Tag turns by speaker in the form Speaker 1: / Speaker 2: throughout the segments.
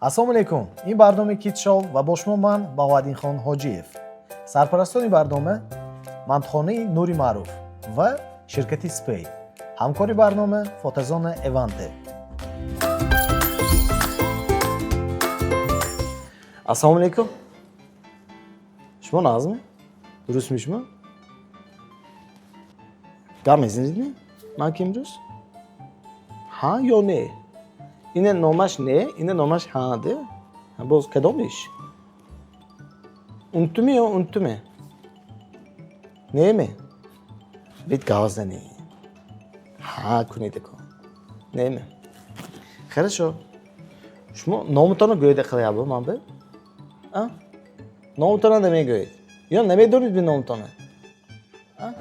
Speaker 1: Ассалому алайкум, ин барномаи Kids Show ва бо шумо ман, Баҳоаддинхон Ҳоҷиев. Сарпарастони барнома мантухонаи Нури Маъруф ва ширкати Спей, ҳамкори барнома фотозона Эванте. Ассалому алайкум, шумо нағзме, дурустми? Шумо гап мезанедми? Ман ки имрӯз ҳа ё не? Ина номаш не, ина номаш ҳа де. Боз кадомиш? Унтуми ё унтуме? Неме? Бит гап зани. Ҳа кунед ко. Неме? Хорошо. Шумо номатонро гӯед ақал ябо ман бе? А? Номатонро намегӯед. Ё намедонед би номатонро? А?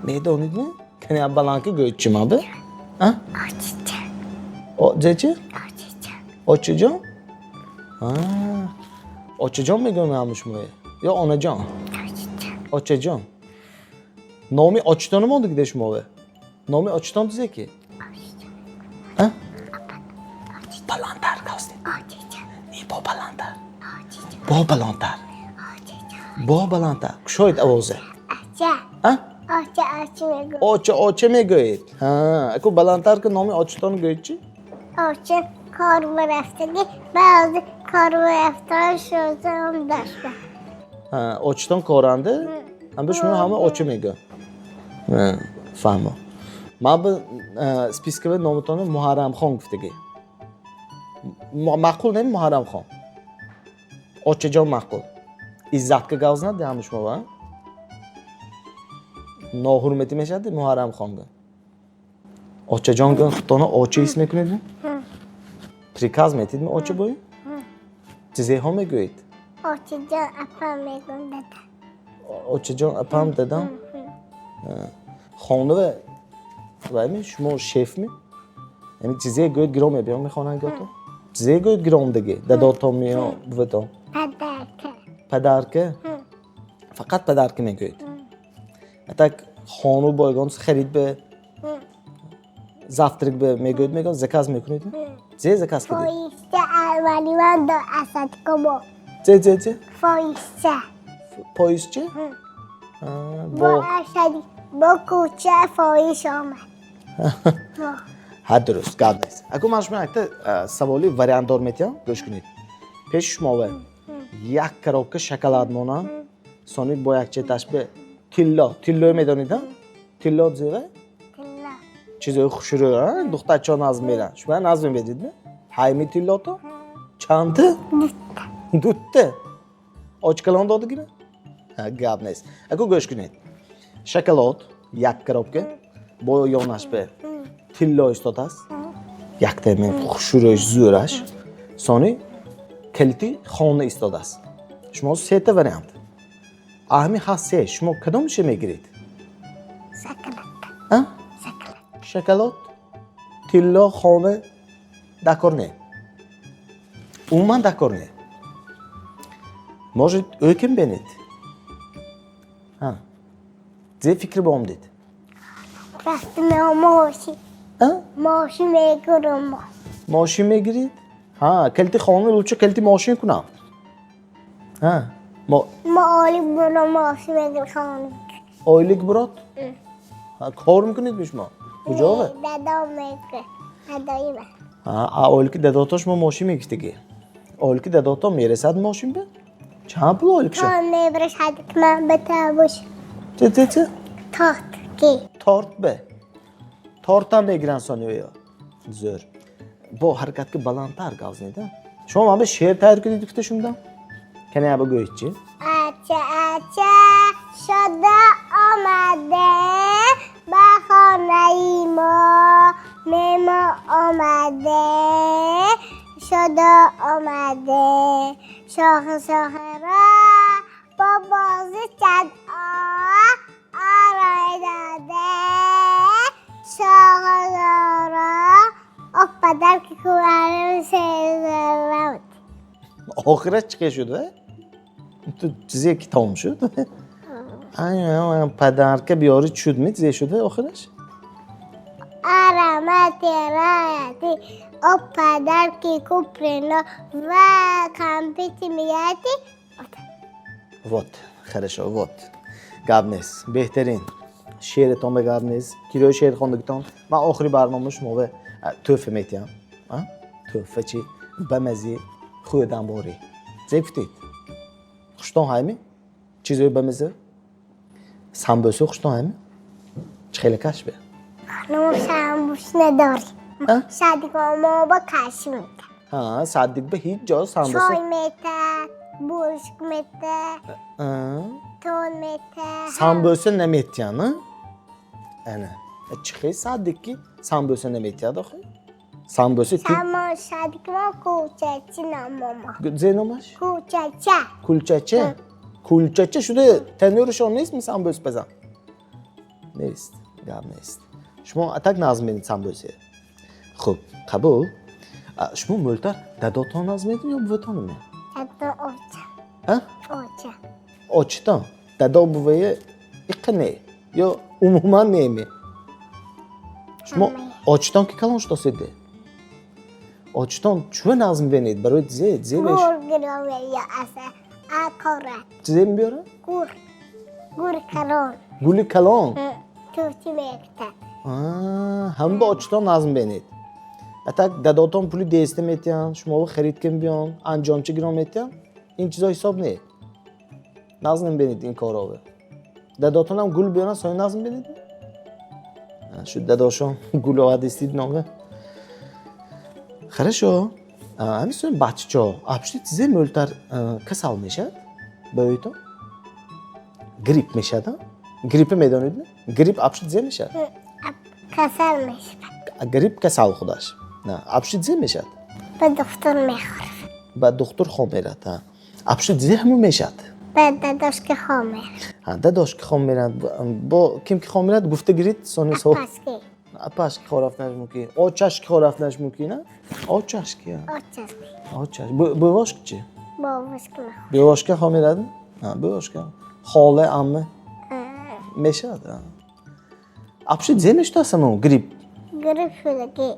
Speaker 1: Медонед ми? Кани баланд ки гӯед чи ман бе? А? О, чи? Очаҷон? Очаҷон мегӯям ҳама шумое? Ё онаҷон? Очаҷон. Номи очатонро мондагиде шумове? Номи очатон чизе ки? А? Баландтар гавзед. Не, бо баландтар. Бо баландтар. Бо баландтар. Кушоед овозе. А? Оча, оча мегӯед. Ҳа, аку баландтар ки номи очатонро гӯед чӣ?
Speaker 2: Оча кор рафтагӣ, баъзе кор рафтан шозам дашта.
Speaker 1: Ҳа, очатон коранда? Ҳам шумо ҳама оча мегӯяд. Фаҳмо. Ман ба списка ва номатонро Муҳаррамхон гуфтагӣ. Маъқул не Муҳаррамхон? Очаҷон маъқул. Иззатка гап занад ҳама шумо ва? Ноҳурматӣ мешавад Муҳаррамхонга. Очаҷон гӯ, худтонро оча ҳис мекунед? Приказ метид оча бои? Чизеҳо мегӯед?
Speaker 2: Очаҷон, апам мегӯм, дада.
Speaker 1: Очаҷон, апам, дадам? Хона вайми шумо шеф ми? Яъне чизе гӯед, гиро мебиём мехонангиото? Чизе гӯед, гиро омдагӣ? Дадотон меё буватон?
Speaker 2: Подарка.
Speaker 1: Подарка? Фақат подарка мегӯед. А так хону бо ягон харид бе, завтрак бе мегӯед, мегӯяд, заказ мекунед? Зе заказ кардед?
Speaker 2: Фоизча аввали ман до асадко бо.
Speaker 1: Зе, зе, зе?
Speaker 2: Фоизча.
Speaker 1: Поездча?
Speaker 2: Бо асад бо кӯча фоиз омад.
Speaker 1: Ҳа, дуруст, гап нест. Аку ман шумо якта саволи вариантдор метиҳам, гӯш кунед. Пеши шумо як коробка шоколад монам, сони бо як четаш бе тилло, тилло медонед, а? Тилло зева?
Speaker 2: Тилло.
Speaker 1: Чизои хушрӯ, а? Духтарчо назм меран. Шумо назм медидми? Ҳайми тиллото? Чандта? Дутта. Очкалон додагина? Гап нест. Аку гӯш кунед. Шоколад як коробка бо ёнаш бе тилло истодааст. Якта мен хушрӯш зӯраш. Сони калити хона истодааст. Шумо сета вариант. Аҳми ҳаст се. Шумо кадомише мегиред?
Speaker 2: Шоколад.
Speaker 1: А?
Speaker 2: Шоколад.
Speaker 1: Шоколад, тилло, хона дакор не. Умуман дакор не. Может, ӯ ким бенед? Ҳа. Зе фикр ба омдед?
Speaker 2: Рафтам мошин.
Speaker 1: А?
Speaker 2: Мошин мегирам.
Speaker 1: Мошин мегиред? Ҳа, калити хона лучше калити мошин кунам. Ҳа. Мо
Speaker 2: Мо ойлик бурам, мошин мегирам, хона.
Speaker 1: Ойлик бурод? Ҳа, кор мекунед ми шумо? Куҷове?
Speaker 2: Дадом мегирад. Дадоима.
Speaker 1: Ҳа, а ойлики дадото шумо мошин мегирифтагӣ. Ойлики дадото мерасад мошин бе? Чанд пул ойликшо?
Speaker 2: То мебарашад ман ба табуш.
Speaker 1: Че, че, че?
Speaker 2: Торт ки.
Speaker 1: Торт бе. Тортам мегиранд сони ё. Зӯр. Бо ҳаракат ки баландтар гап занед, а? Шумо ман бе шеър тайёр кардед гуфта шумдам? Кане аба гӯед чӣ?
Speaker 2: Ача, ача шуда омаде ба хонаи мо меҳмон омаде, шуда омаде, шохи шохиро бо бози чанд орой доде, шохи подарки куварим сезарам.
Speaker 1: Охираш чӣ шуд, ва? Ту чизе ки тамом шуд? Ай, подарка биёри шуд ми, чизе шуд охираш?
Speaker 2: Арамати раяти. Об подарки куплено ва конфеты мияти.
Speaker 1: Вот, хорошо, вот. Гап нест. Беҳтарин. Шеъретон ба гап нест. Кирои шеър хондагитон. Ман охири барнома шумо тӯҳфа метиҳам. Тӯҳфа чи? Ба мазӣ хӯрданборӣ. Зе гуфтед? Хуштон ҳайми? Чизои ба маза? Самбӯса хуштон ҳайми? Чӣ хеле каш бе?
Speaker 2: Ханум, самбус надорем. Садик мо ба каши мета.
Speaker 1: Ҳа, садик ба ҳеҷ ҷо самбӯса.
Speaker 2: Чой мета, буршк мета, тон мета.
Speaker 1: Самбӯса наметиҳанд, а? Ана. Чӣ хел садик ки самбӯса наметиҳад охи? Самбӯса ки
Speaker 2: Само садик мо кулчачи номомо.
Speaker 1: Зе номаш?
Speaker 2: Кулчача.
Speaker 1: Кулчача? Кулчача шуда танӯрашон нестми самбӯса пазан? Нест, гап нест. Шумо атак назм медед самбӯса. Хуб, қабул. Шумо мӯлтар дадотон назм медед ё буватон ме?
Speaker 2: Дадо оча.
Speaker 1: А?
Speaker 2: Оча.
Speaker 1: Очитон. Дадо бувае иққа не ё умуман неме? Шумо очитон ки калон шудоседе? Очитон чӯ назм бенед? Барои зе беш?
Speaker 2: Гур гирове ё аса акорат.
Speaker 1: Зе мебиёрад?
Speaker 2: Гур. Гур калон.
Speaker 1: Гули калон?
Speaker 2: Тӯти мектад.
Speaker 1: Ҳама ба очитон назм бенед. Атак дадотон пули деста метиҳанд, шуморо харид кун биён, анҷомча гирон метиҳанд. Ин чизо ҳисоб не. Назм намебинед ин корро. Дадотонам гул биёранд, сои назм бинед? Шу дадошон гул овардистид номе. Хорошо. Ҳамин сои баччаҳо, апшти чизе мӯлтар касал мешавад? Ба ӯйтон? Грипп мешавад, а? Гриппа медонед? Грипп апшти зе мешавад?
Speaker 2: Касал мешавад.
Speaker 1: Грипп касал худаш. На, апшти зе мешавад?
Speaker 2: Ба духтур мехӯрад.
Speaker 1: Ба духтур хом мерад, а. Апшти зе ҳамун мешавад?
Speaker 2: Ба дадошки хом мерад.
Speaker 1: Ҳа, дадошки хом мерад. Бо ким ки хом мерад, гуфта гирид, сони со.
Speaker 2: Апашки.
Speaker 1: Апашки хо рафтанаш мумкин. Очашки хо рафтанаш мумкин, а? Очашки, а.
Speaker 2: Очашки.
Speaker 1: Очаш. Бувошки чи?
Speaker 2: Бовошки мехӯрад.
Speaker 1: Бувошка хом мерад? Ҳа, бувошка. Хола, амма. Мешавад, а. Апшти зе мешавад ҳамун грипп?
Speaker 2: Грипп шудагӣ.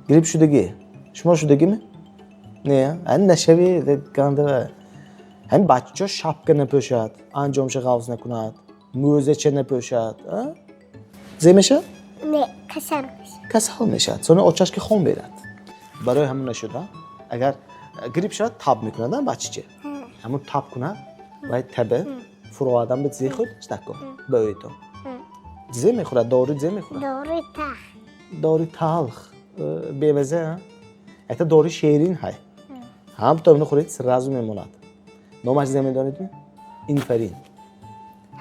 Speaker 1: Грипп шудагӣ. Шумо шудагиме? Не, ҳамин нашавӣ ганда. Ҳамин бачаҳо шапка напӯшад, анҷомша ғавз накунад, мӯзача напӯшад, а? Зе мешавад?
Speaker 2: Не, касал мешавад.
Speaker 1: Касал мешавад. Сони очаш ки хом мерад. Барои ҳамун нашуда, агар грипп шавад, таб мекунад, а, бачача. Ҳамун таб кунад, вай таба фуровардан ба зе худ читако ба ӯйтон. Зе мехӯрад, дору зе мехӯрад?
Speaker 2: Дори талх.
Speaker 1: Дори талх, бемаза, а? Ята дори шерин ҳай. Ҳам то инро хӯред, сразу мемонад. Номаш зе медонед? Инфарин.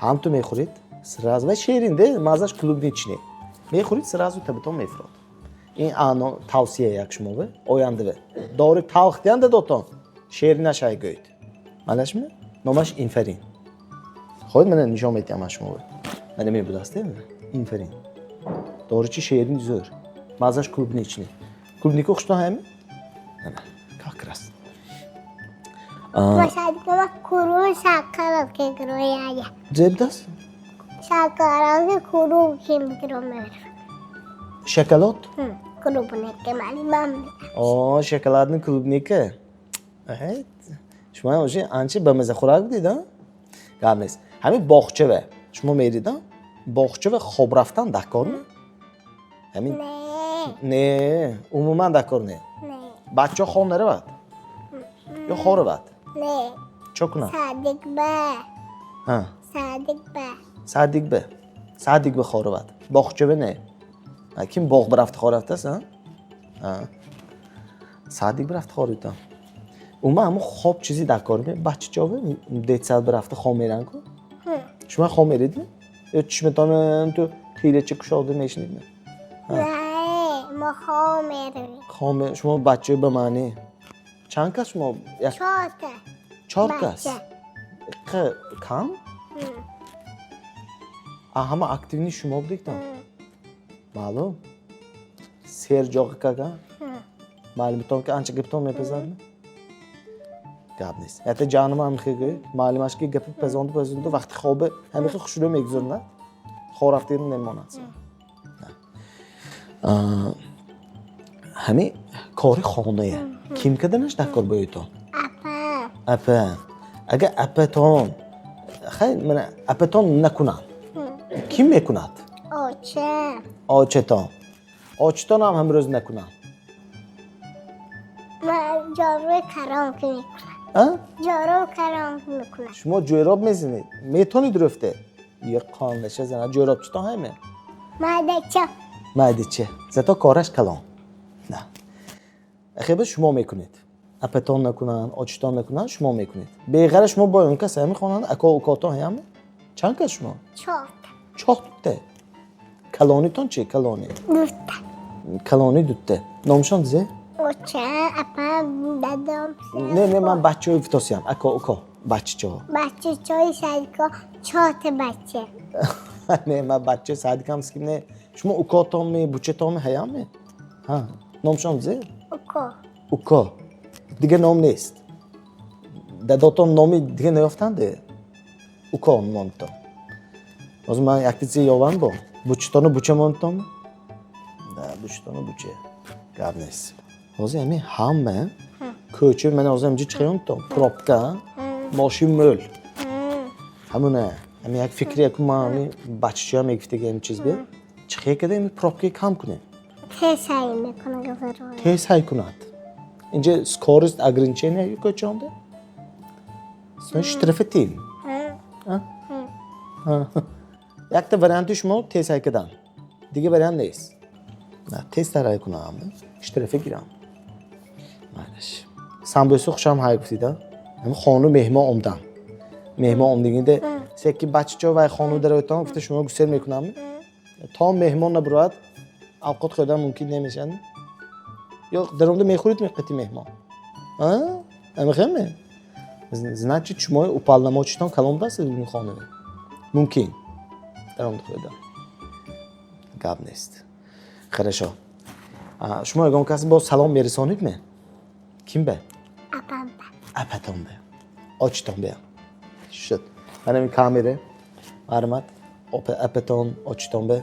Speaker 1: Ҳам ту мехӯред, сразу ва шерин де, маззаш клубничный. Мехӯред, сразу табитон мефурод. Ин ано тавсия як шумове, ояндаве. Дори талх диҳанда дотон, шеринаш ҳай гӯед. Малашми? Номаш инфарин. Хоҳед мана нишон медиҳам аз шумове. Мана мебудаст, инфарин. Доричи шерин зӯр. Маззаш клубничный. Клубника хуштон ҳайми? Ана, как раз.
Speaker 2: Ма садикама куру шакарат ки гирояя.
Speaker 1: Зе будаст?
Speaker 2: Шакараки куру ки гиро мерав.
Speaker 1: Шоколад?
Speaker 2: Клубника малимам.
Speaker 1: О, шоколадный клубника. Шумо уже анча ба маза хӯрак будед, а? Гап нест. Ҳамин боғчава шумо мерид, а? Боғчава хоб рафтан дар кор не? Ҳамин
Speaker 2: Не.
Speaker 1: Не, умуман дар кор не.
Speaker 2: Не.
Speaker 1: Бачаҳо хоб наравад? Ё хоб равад?
Speaker 2: Не.
Speaker 1: Чо кунад?
Speaker 2: Садик ба.
Speaker 1: Ҳа.
Speaker 2: Садик ба.
Speaker 1: Садик ба. Садик ба хоб равад. Боғчава не. Ким боғ бирафта хоб рафтааст, а? А. Садик бирафта хоб рафтам. Умуман ҳамун хоб чизи дар кор ме? Бачачове детсад бирафта хоб меранд ку? Шумо хоб меридми? Ё чишматон ту хелача кушода мешинидми?
Speaker 2: Не, мо хоб меравем.
Speaker 1: Хоб шумо бачаи ба маъни. Чанд кас шумо? Як
Speaker 2: Чорта.
Speaker 1: Чор кас?
Speaker 2: Бача.
Speaker 1: Иққа кам? А ҳама активный шумо будед-то? Маълум? Серҷоғи кака? Маълумитон ки анча гапитон мепазадми? Гап нест. Ята ҷанум ҳам хе гӯед. Маълумаш ки гапи пазонду пазонду вақти хобе ҳамихе хушрӯ мегузаронад. Хоб рафтагӣ намемонад. Ҳами Кори хонае ким карданаш дар кор боитон?
Speaker 2: Апа.
Speaker 1: Апа. Агар апатон, хай, мана апатон накунанд, ким мекунад?
Speaker 2: Оча.
Speaker 1: Очатон. Очатон ҳам ҳамрӯз накунанд?
Speaker 2: Ман ҷоруи каром ки мекунам.
Speaker 1: А?
Speaker 2: Ҷору каром мекунам.
Speaker 1: Шумо ҷӯроб мезанед, метонид рӯфте е қондаша зана ҷӯробчитон ҳайме?
Speaker 2: Мадача.
Speaker 1: Майдича, зато кораш калон. На, ахеба шумо мекунед. Апатон накунанд, очитон накунанд, шумо мекунед. Беғара шумо бо он кас ҳами хонанд, ако укотон ҳаями? Чанд кас шумо?
Speaker 2: Чорта.
Speaker 1: Чорта. Калонитон чи? Калони?
Speaker 2: Дута.
Speaker 1: Калони дутта. Номшон зе?
Speaker 2: Оча, апа, дадом.
Speaker 1: Не, ман бачаҳои гуфтосиям, ако уко, бачачаҳо.
Speaker 2: Бачачои садико чорта бача.
Speaker 1: Не, ман бачаи садикам ским не. Шумо укотонми, бучатонми ҳаямми? Ҳа, номшон зе?
Speaker 2: Уко.
Speaker 1: Уко. Дига ном нест? Дадотон номи дига наёфтанде? Уко монтон. Ҳозир ман якта ёвам бо бучатону буча монтон. Да, бучатону буча, гап нест. Ҳозир ҳами ҳама кӯча, ман ҳозир ҳамҷа чиқаёнтон, пробка, мошин мӯл. Ҳамуна ҳами як фикри яку ман ҳами бачачиам мегуфтаги, ҳами чиз бе чихе када ҳами пробкаи кам кунем.
Speaker 2: Тез ҳай мекунад газаро.
Speaker 1: Тез ҳай кунад. Инҷа скорость ограничение кӯчаонда штрафа тим. Якта варианти шумо тез ҳай кардан, дига вариант нест. Тезтар ҳай кунам, штрафа гирам. Майлаш, самбӯса хушам ҳай гуфтида. Ҳами хону меҳмон омдан, меҳмон омдигида секи бачачо вай хону дароятон гуфта, шумо гусел мекунам, то меҳмон набурад, авқот хӯрдан мумкин намешавад. Ё даромада мехӯред меқати меҳмон? Амихеме? Значит, шумо уполномоченный калон даст ин хона мумкин даромада хӯрдан, гап нест. Хорошо, шумо ягон кас боз салом мерасонид ме? Ким бе?
Speaker 2: Апамба.
Speaker 1: Апатон бе, очитон бе. Шуд. Манам ин камера марҳамат, апатон, очитон бе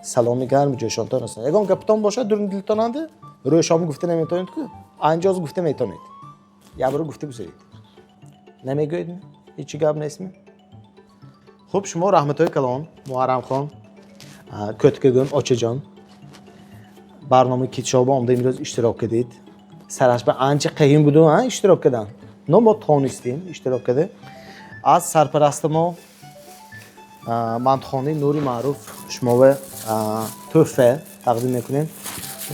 Speaker 1: саломи гарми ҷӯшонтон расон. Ягон гапатон бошад дуруни дилтонанда, рӯшоми гуфта наметавонед ку, анҷоз гуфта метавонед, ябро гуфта гузаред. Намегӯед? Ҳечи гап нестми? Хуб, шумо раҳматҳои калон, Муҳаррамхон, кӯткагӯм, очаҷон, барномаи китшоба омда имрӯз иштирок кардед. Сараш ба анча қиин буду иштирок кардан, но мо тонистем иштирок карда. Аз сарпарасти мо, мантухонаи Нури Маъруф, шумова тӯҳфа тақдим мекунем.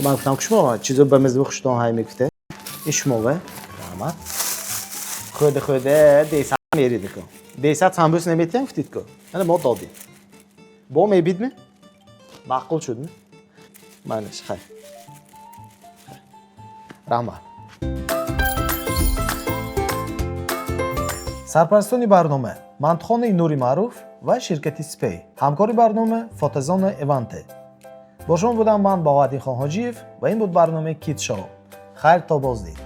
Speaker 1: Ман гуфтам ки шумо чизо ба мезаби хуштон ҳай мегуфте, ин шумова, раҳмат. Хӯрда хӯрда десад мериди ку, десад самбӯс наметиҳам гуфтид ку, ана мо додем. Бо мебидми? Маъқул шудми? Манаш, хайр, раҳмат. Сарпарастони барнома мантухонаи Нури Маъруф ва ширкати Спей, ҳамкори барнома фотозона Эванте. Бо шумо будам ман, Баҳоаддин Хонҳоҷиев, ва ин буд барномаи Кит Шоу. Хайр, то боздид.